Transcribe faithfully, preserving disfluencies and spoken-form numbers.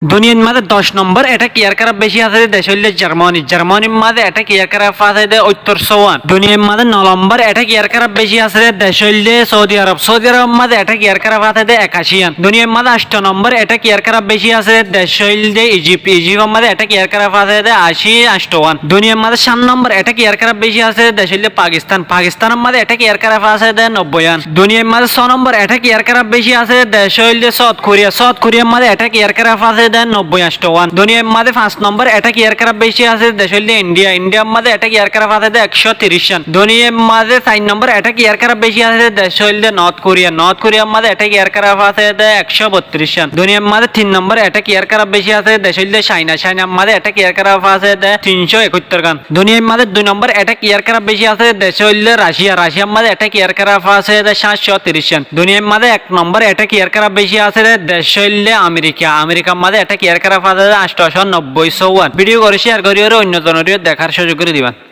Duniyair mazé doc nombor attack aircraft beci asé de dec óilde Germany. Germanyr mazé attack aircraft asé de óttor sówan. Duniyair mazé no nombor attack aircraft beci asé de dec óilde Saudi Arab. Saudi Arabor mazé attack aircraft asé de ekaciyan. Duniyair mazé ancto nombor attack aircraft beci asé de dec óilde Egypt. Egyptor mazé attack aircraft asé de aci anctowan. Duniyair mazé cát nombor attack aircraft beci asé de dec óilde Pakistan. Pakistanor mazé attack aircraft asé de nobboiyan. Duniyair mazé só nombor attack aircraft beci asé de dec óilde South Korea. South Korear mazé attack aircraft asé de nobboi anctowan. Duniyair mazé fañs nombor attack aircraft beci asé de dec óilde India. Indiar mazé attack aircraft asé de ekcó tirícyan. Duniyair mazé sair nombor attack aircraft beci asé de dec óilde North Korea. North Korear mazé attack aircraft asé de ekcó bottirícyan. Duniyair mazé tin nombor attack aircraft beci asé de dec óilde China. Chinar mazé attack aircraft asé de tincó ekóttorgan. Duniyair mazé dui nombor attack aircraft beci asé de dec óilde Russia. Russiar mazé attack aircraft asé de háñtcó tirícyan. Duniyair mazé ek nombor attack aircraft beci asé de dec óilde America. Americar mazé attack aircraft asé de anctocó nobboi sówan. Video gán share gorí óre oinno zonoré dekár cúzug gorí diban.